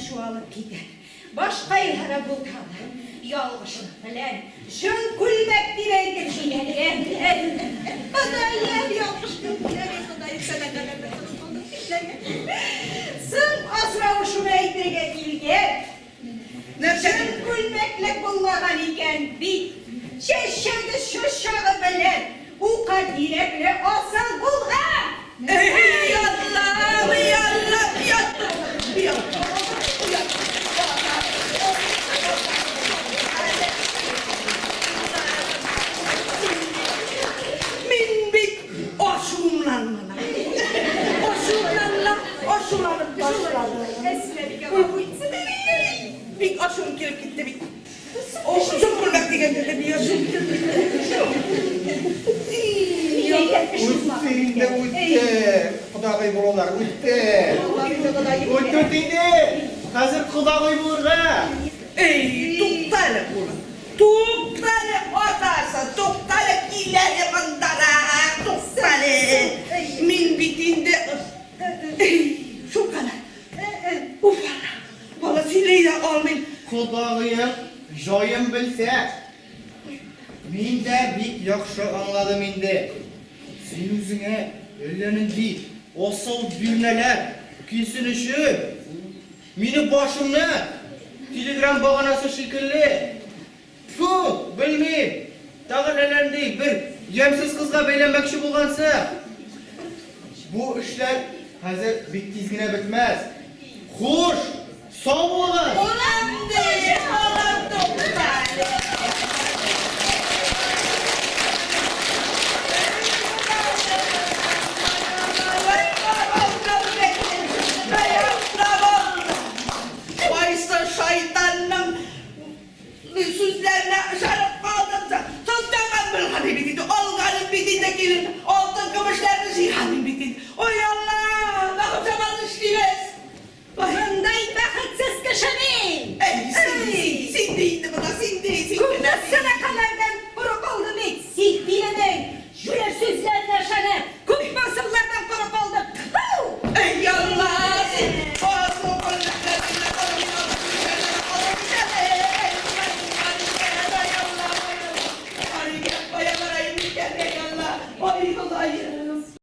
чуалып китәр. Башка ярап булдыралар. Ялгышлык белән җон күлмәк дип әйтеп җибәргән. Ходаем, ялгышлык белән, эй, Ходаем, сәдакаларда торып калдым кешеләргә. Соң асрау шуны әйтергә килгән. Нәрсә? Җон күлмәклек булмаган икән бит. Чәчәге чочагы белән ука тирәкле асыл булган! Эй, Аллам, эй, Аллам, оят оят, оят. Мин бит ачуымнан гына. Ачуымнан гына ачуланып ташладым. Әсмабикә гафу итсен. Бик ачуым килеп китте бит. Җон күлмәк дигәндә дә бик ачуым килеп китте. Үтте инде, үтте. Кодагый булулар, үтте. Үтте, үтте инде. Хәзер кодагый булырга. Эй, тукта әле, улым. Тукта әле, атасы, тукта әле, кил әле мондарак, тукта әле. Мин бит инде, эй, шулкадәр. Уф, Алла, бала сөйли дә алмыйм. Кодагыем җаен белсә, мин дә бик яхшы аңладым инде. Син үзеңә әллә нинди асыл бирнәләр килсен өчен, мине башымны телеграм баганасы шикелле Тфү, белмим, тагын әллә нинди бер ямьсез кызга бәйләнмәкче булгансың. Бу эшләр хәзер бик тиз генә бетмәс. Хуш, сау булыгыз! Улым, ди, улым, тукта!